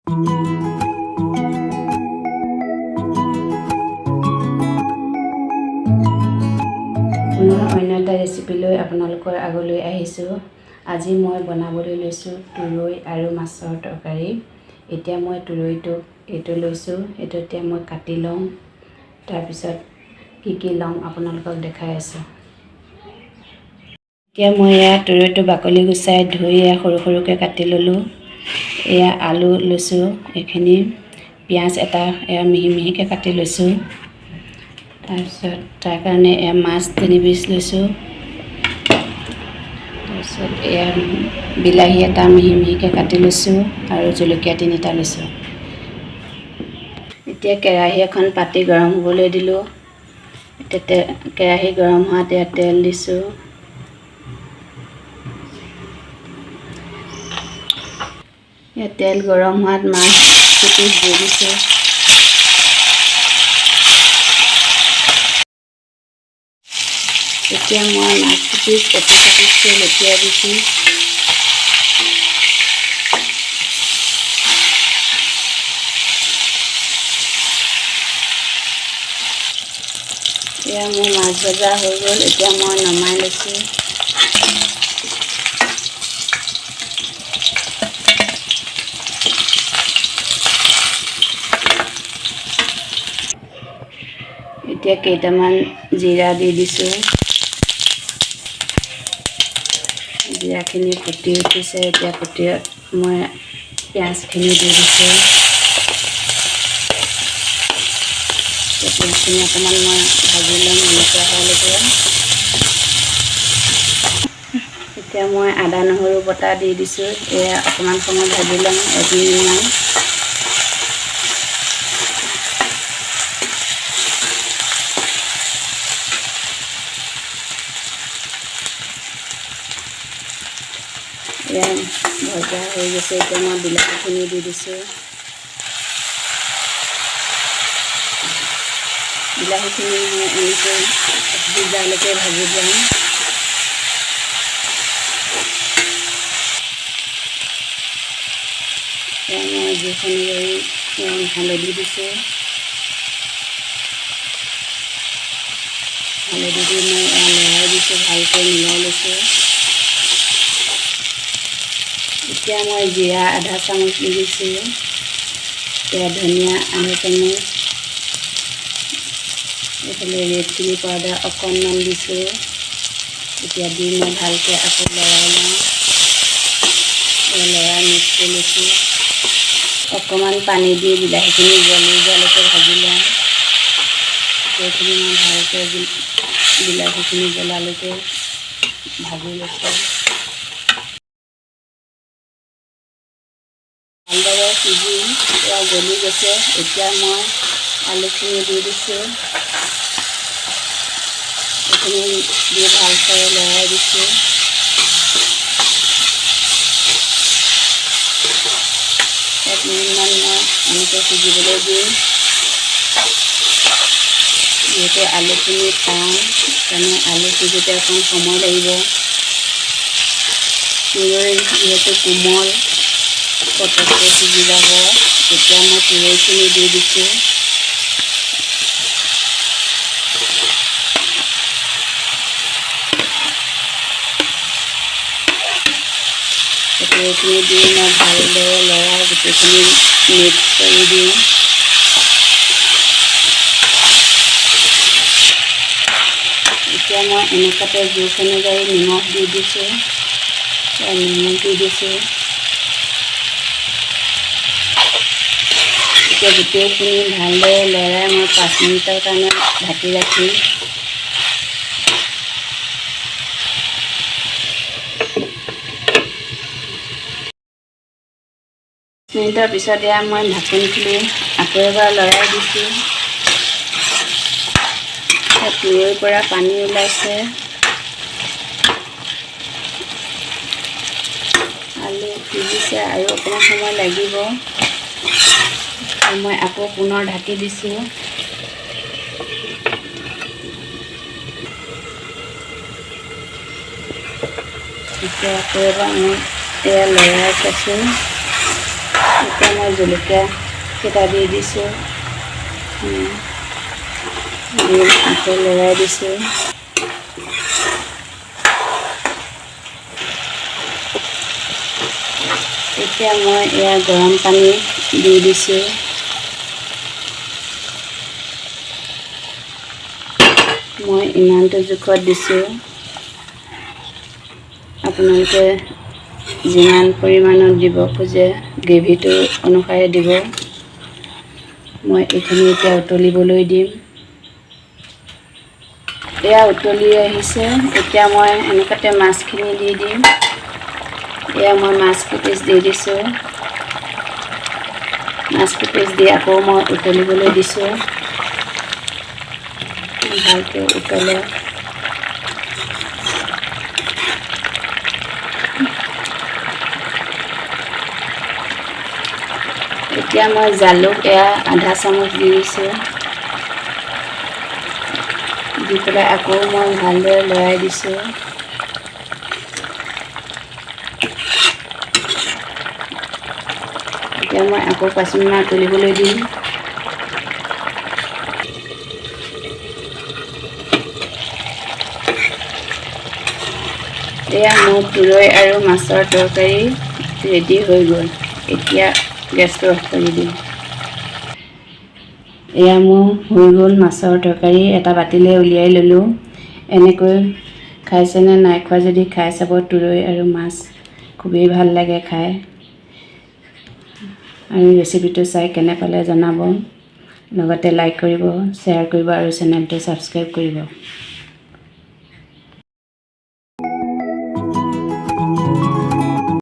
পুনৰ অন্য এটা ৰেচিপি লৈ আপোনালোকৰ আগলৈ আহিছোঁ। আজি মই বনাবলৈ লৈছোঁ তুৰৈ আৰু মাছৰ তৰকাৰী। এতিয়া মই তুৰৈটো এইটো লৈছোঁ, এইটো এতিয়া মই কাটি লওঁ। তাৰপিছত কি কি ল'ম আপোনালোকক দেখাই আছোঁ। এতিয়া মই এয়া তুৰৈটো বাকলি গুচাই ধুই এয়া সৰু সৰুকৈ কাটি ল'লোঁ। এয়া আলু লৈছোঁ এইখিনি, পিঁয়াজ এটা এয়া মিহি মিহিকৈ কাটি লৈছোঁ। তাৰপিছত তাৰ কাৰণে এয়া মাছ 3 পিচ লৈছোঁ। তাৰপিছত এয়া বিলাহী এটা মিহি মিহিকৈ কাটি লৈছোঁ আৰু জলকীয়া 3টা লৈছোঁ। এতিয়া কেৰাহী এখন পাতি গৰম হ'বলৈ দিলোঁ। এতিয়া কেৰাহী গৰম হোৱাত ইয়াত তেল দিছোঁ। ইয়াত তেল গৰম হোৱাত মাছ 2 পিচ দি দিছোঁ। এতিয়া মই মাছ 2 পিচ এপিচ এপিচকৈ লটিয়াই দিছোঁ। এয়া মোৰ মাছ ভজা হৈ গ'ল, এতিয়া মই নমাই লৈছোঁ। এতিয়া কেইটামান জিৰা দি দিছোঁ। জিৰাখিনি ফুটি উঠিছে। এতিয়া ফুটি মই পিঁয়াজখিনি দি দিছোঁ। পিঁয়াজখিনি অকণমান মই ভাজি ল'ম এনেকুৱা হোৱালৈকে। এতিয়া মই আদা নহৰু বটা দি দিছোঁ। এয়া অকণমান সময় ভাজি ল'ম, 1 মিনিটমান। এয়া ভজা হৈ গৈছে। এতিয়া মই বিলাহীখিনি দি দিছোঁ। বিলাহীখিনি মই এনেকৈ সিজালৈকে ভাজি যাম। এয়া মই জোখ অনুযায়ী হালধি দিছোঁ। হালধি দি মই লৰাই দিছোঁ, ভালকৈ মিলাই লৈছোঁ। এতিয়া মই জিৰা আধা চামুচ দি দিছোঁ। এতিয়া ধনিয়া আধা চামুচ, এইফালে ৰেড চিলি পাউডাৰ অকণমান দিছোঁ। এতিয়া দি মই ভালকৈ আকৌ লৰাই লওঁ। লৰাই মিক্স কৰি লৈছোঁ। অকণমান পানী দি বিলাহীখিনি গলি যোৱালৈকে ভাজি লওঁ। সেইখিনি মই ভালকৈ বিলাহীখিনি গলালৈকে ভাজি লৈছোঁ। ভালদৰে সিজি পূৰা গলি গৈছে। এতিয়া মই আলুখিনি দি দিছোঁ। এইখিনি দি ভালকৈ লৰাই দিছোঁ। 1 মিনিটমান মই এনেকৈ সিজিবলৈ দিম। যিহেতু আলুখিনি টান, সেইকাৰণে আলু সিজোতে অকণ সময় লাগিব। তুৰৈ যিহেতু কোমল, পটককৈ সিজি যাব। এতিয়া মই তুৰৈখিনি দি দিছোঁ। তুৰৈখিনি দি মই ভালদৰে লৰাই গোটেইখিনি মিক্স কৰি দিওঁ। এতিয়া মই এনেকুৱাতে জোখ অনুযায়ী নিমখ দি দিছোঁ। নিমখ দি দিছোঁ। এতিয়া গোটেইখিনি ভালদৰে লৰাই মই 5 মিনিটৰ কাৰণে ঢাকি ৰাখিম। মিনিটৰ পিছত এয়া মই ঢাকোন খুলি আকৌ এবাৰ লৰাই দিছোঁ। তুৰৈৰ পৰা পানী ওলাইছে, আলু সিজিছে আৰু অকণমান সময় লাগিব। মই আকৌ পুনৰ ঢাকি দিছোঁ। এতিয়া আকৌ এবাৰ মই এয়া লৰাই চাইছোঁ। এতিয়া মই জলকীয়া কেইটা দি দিছোঁ। দি আকৌ লৰাই দিছোঁ। এতিয়া মই এয়া গৰম পানী দি দিছোঁ। মই ইমানটো জোখত দিছোঁ, আপোনালোকে যিমান পৰিমাণত দিব খোজে গ্ৰেভিটো অনুসাৰে দিব। মই এইখিনি এতিয়া উতলিবলৈ দিম। এয়া উতলি আহিছে। এতিয়া মই এনেকুৱাতে মাছখিনি দি দিম। এয়া মই মাছ কেইপিচ দি দিছোঁ। মাছ কেইপিচ দি আকৌ মই উতলিবলৈ দিছোঁ, ভালকৈ উতলে। এতিয়া মই জালুক এয়া আধা চামুচ দি দিছোঁ। দি পেলাই আকৌ মই ভালদৰে লৰাই দিছোঁ। এতিয়া মই আকৌ 5 মিনিটমান উতলিবলৈ দিম। এয়া মোৰ তুৰৈ আৰু মাছৰ তৰকাৰী ৰেডি হৈ গ'ল। এতিয়া গেছটো অফ কৰি দিম। এয়া মোৰ হৈ গ'ল মাছৰ তৰকাৰী। এটা বাতিলৈ উলিয়াই ল'লোঁ। এনেকৈ খাইছেনে নাই খোৱা? যদি খাই চাব, তুৰৈ আৰু মাছ খুবেই ভাল লাগে খাই। আৰু ৰেচিপিটো চাই কেনে পালে জনাব, লগতে লাইক কৰিব, শ্বেয়াৰ কৰিব আৰু চেনেলটো ছাবস্ক্ৰাইব কৰিব।